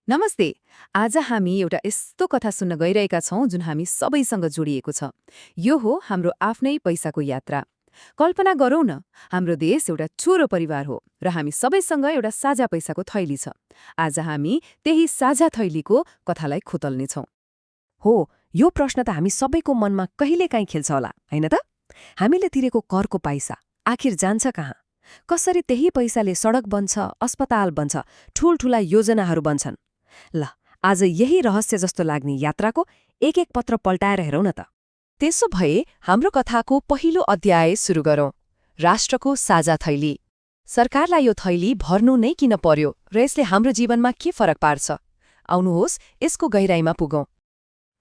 नमस्ते। आज हामी एउटा यस्तो कथा सुन्न गइरहेका छौं जुन हामी सबैसँग जोडिएको छ। यो हो हाम्रो आफ्नै पैसाको यात्रा। कल्पना गरौँ न, हाम्रो देश एउटा छोरो परिवार हो र हामी सबैसँग एउटा साझा पैसाको थैली छ। आज हामी त्यही साझा थैलीको कथालाई खोतल्नेछौँ। हो, यो प्रश्न त हामी सबैको मनमा कहिलेकाहीँ खेल्छ होला, होइन त? हामीले तिरेको करको पैसा आखिर जान्छ कहाँ? कसरी त्यही पैसाले सडक बन्छ, अस्पताल बन्छ, ठूलठूला योजनाहरू बन्छन्? ल, आज यही रहस्य जस्तो लाग्ने यात्राको एक एक पत्र पल्टाएर हेरौँ न त। त्यसो भए हाम्रो कथाको पहिलो अध्याय सुरु गरौँ। राष्ट्रको साझा थैली। सरकारलाई यो थैली भर्नु नै किन पर्यो र यसले हाम्रो जीवनमा के फरक पार्छ? आउनुहोस् यसको गहिराईमा पुगौँ।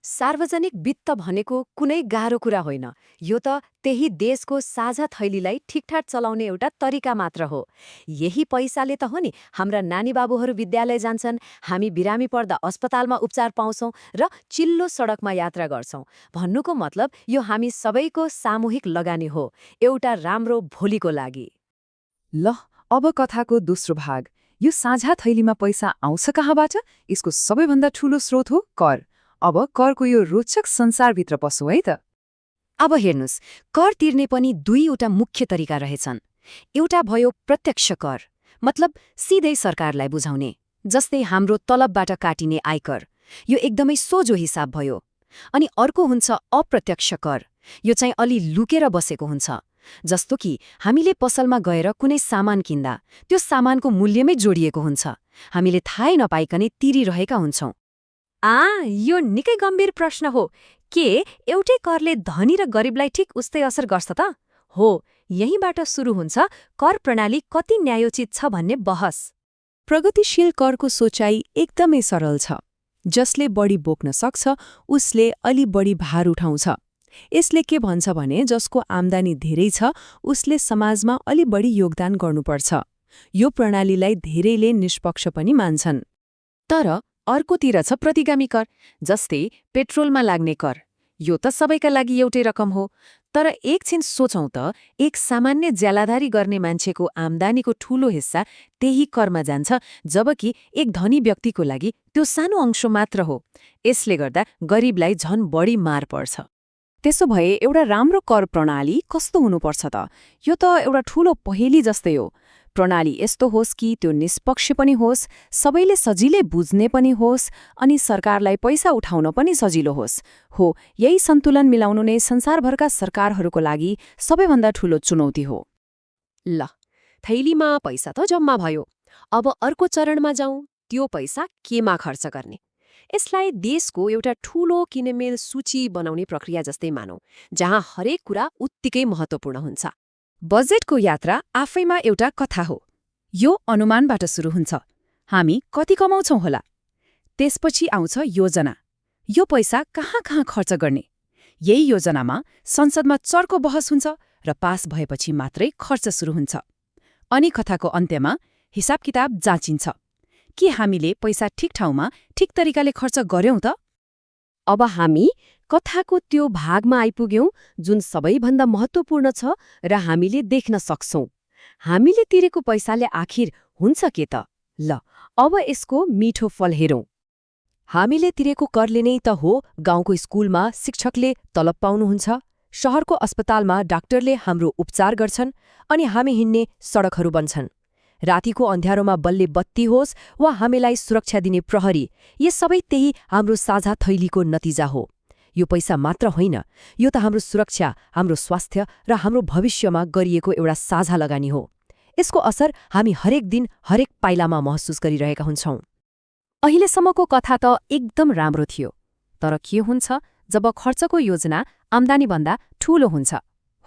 सार्वजनिक वित्त भनेको कुनै गाह्रो कुरा होइन। यो त त्यही देशको साझा थैलीलाई ठिकठाक चलाउने एउटा तरिका मात्र हो। यही पैसाले त हो नि हाम्रा नानीबाबुहरू विद्यालय जान्छन्, हामी बिरामी पर्दा अस्पतालमा उपचार पाउँछौं र चिल्लो सडकमा यात्रा गर्छौं। भन्नुको मतलब यो हामी सबैको सामूहिक लगानी हो, एउटा राम्रो भोलिको लागि। ल, अब कथाको दोस्रो भाग। यो साझा थैलीमा पैसा आउँछ कहाँबाट? यसको सबैभन्दा ठूलो स्रोत हो कर। अब करको यो रोचक संसारभित्र पसौँ है त। अब हेर्नुस्, कर तिर्ने पनि दुईवटा मुख्य तरिका रहेछन्। एउटा भयो प्रत्यक्ष कर, मतलब सिधै सरकारलाई बुझाउने, जस्तै हाम्रो तलबबाट काटिने आयकर। यो एकदमै सोझो हिसाब भयो। अनि अर्को हुन्छ अप्रत्यक्ष कर। यो चाहिँ अलि लुकेर बसेको हुन्छ। जस्तो कि हामीले पसलमा गएर कुनै सामान किन्दा त्यो सामानको मूल्यमै जोडिएको हुन्छ। हामीले थाहै नपाइकनै तिरिरहेका हुन्छौं। यो निकै गम्भीर प्रश्न हो। के एउटै करले धनी र गरिबलाई ठिक उस्तै असर गर्छ त? हो, यहीँबाट सुरु हुन्छ कर प्रणाली कति न्यायोचित छ भन्ने बहस। प्रगतिशील करको सोचाइ एकदमै सरल छ। जसले बढी बोक्न सक्छ उसले अलि बढी भार उठाउँछ। यसले के भन्छ भने जसको आम्दानी धेरै छ उसले समाजमा अलि बढी योगदान गर्नुपर्छ। यो प्रणालीलाई धेरैले निष्पक्ष पनि मान्छन्। तर अर्कोतिर छ प्रतिगामी कर, जस्तै पेट्रोलमा लाग्ने कर। यो त सबैका लागि एउटै रकम हो। तर एकछिन सोचौं त, एक सामान्य ज्यालाधारी गर्ने मान्छेको आम्दानीको ठूलो हिस्सा त्यही करमा जान्छ, जबकि एक धनी व्यक्तिको लागि त्यो सानो अंश मात्र हो। यसले गर्दा गरिबलाई झन बढी मार पर्छ। त्यसो भए एउटा राम्रो कर प्रणाली कस्तो हुनुपर्छ त? यो त एउटा ठूलो पहेली जस्तै हो। प्रणाली यस्तो होस् कि त्यो निष्पक्ष पनि होस्, सबैले सजिलै बुझ्ने पनि होस्, अनि सरकारलाई पैसा उठाउन पनि सजिलो होस्। हो, यही सन्तुलन मिलाउनु नै संसारभरका सरकारहरूको लागि सबैभन्दा ठूलो चुनौती हो। ल, थैलीमा पैसा त जम्मा भयो। अब अर्को चरणमा जाउँ, त्यो पैसा केमा खर्च गर्ने? यसलाई देशको एउटा ठूलो किनमेल सूची बनाउने प्रक्रिया जस्तै मानौँ, जहाँ हरेक कुरा उत्तिकै महत्त्वपूर्ण हुन्छ। बजेटको यात्रा आफैमा एउटा कथा हो। यो अनुमानबाट सुरु हुन्छ। हामी कति कमाउँछौं होला? त्यसपछि आउँछ योजना। यो पैसा कहाँ कहाँ खर्च गर्ने? यही योजनामा संसदमा चर्को बहस हुन्छ र पास भएपछि मात्रै खर्च सुरु हुन्छ। अनि कथाको अन्त्यमा हिसाब किताब जाँचिन्छ। के हामीले पैसा ठिक ठाउँमा ठिक तरिकाले खर्च गर्यौं त? अब हामी कथाको त्यो भागमा आइपुग्यौं जुन सबैभन्दा महत्त्वपूर्ण छ र हामीले देख्न सक्छौं। हामीले तिरेको पैसाले आखिर हुन्छ के त? ल, अब यसको मिठो फल हेरौं। हामीले तिरेको करले नै त हो गाउँको स्कुलमा शिक्षकले तलब पाउनुहुन्छ, शहरको अस्पतालमा डाक्टरले हाम्रो उपचार गर्छन्, अनि हामी हिँड्ने सडकहरू बन्छन्। रातिको अँध्यारोमा बल्ले बत्ती होस् वा हामीलाई सुरक्षा दिने प्रहरी, ये सबै त्यही हाम्रो साझा थैलीको नतिजा हो। यो पैसा मात्र होइन, यो त हाम्रो सुरक्षा, हाम्रो स्वास्थ्य र हाम्रो भविष्यमा गरिएको एउटा साझा लगानी हो। यसको असर हामी हरेक दिन हरेक पाइलामा महसुस गरिरहेका हुन्छौं। अहिलेसम्मको कथा त एकदम राम्रो थियो। तर के हुन्छ जब खर्चको योजना आम्दानीभन्दा ठूलो हुन्छ?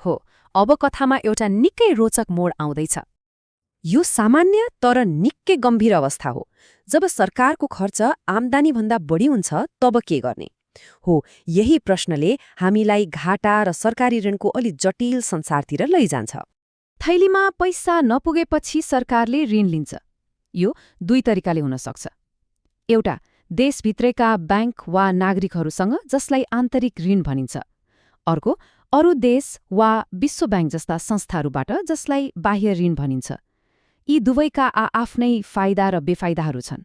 हो, अब कथामा एउटा निकै रोचक मोड आउँदैछ। यो सामान्य तर निकै गम्भीर अवस्था हो। जब सरकारको खर्च आम्दानीभन्दा बढी हुन्छ तब के गर्ने? हो, यही प्रश्नले हामीलाई घाटा र सरकारी ऋणको अलि जटिल संसारतिर लैजान्छ। थैलीमा पैसा नपुगेपछि सरकारले ऋण लिन्छ। यो दुई तरिकाले हुन सक्छ। एउटा, देशभित्रैका ब्याङ्क वा नागरिकहरूसँग, जसलाई आन्तरिक ऋण भनिन्छ। अर्को, अरू देश वा विश्व ब्याङ्क जस्ता संस्थाहरूबाट, जसलाई बाह्य ऋण भनिन्छ। यी दुवैका आफ्नै फाइदा र बेफाइदाहरू छन्।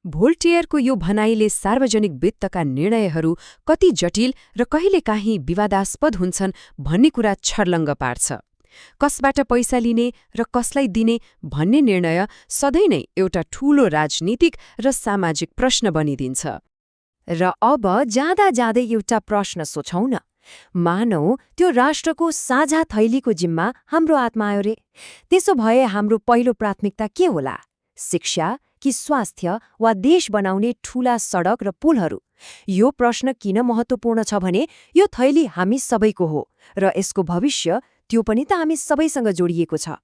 भोल्टियरको यो भनाइले सार्वजनिक वित्तका निर्णयहरू कति जटिल र कहिलेकाहीँ विवादास्पद हुन्छन् भन्ने कुरा छर्लङ्ग पार्छ। कसबाट पैसा लिने र कसलाई दिने भन्ने निर्णय सधैँ नै एउटा ठूलो राजनीतिक र सामाजिक प्रश्न बनिदिन्छ। र अब जाँदा जाँदै एउटा प्रश्न सोचौँ न। मानौ त्यो राष्ट्रको साझा थैलीको जिम्मा हाम्रो हातमा आयो रे। त्यसो भए हाम्रो पहिलो प्राथमिकता के होला? शिक्षा कि स्वास्थ्य वा देश बनाउने ठूला सडक र पुलहरू? यो प्रश्न किन महत्त्वपूर्ण छ भने यो थैली हामी सबैको हो र यसको भविष्य त्यो पनि त हामी सबैसँग जोडिएको छ।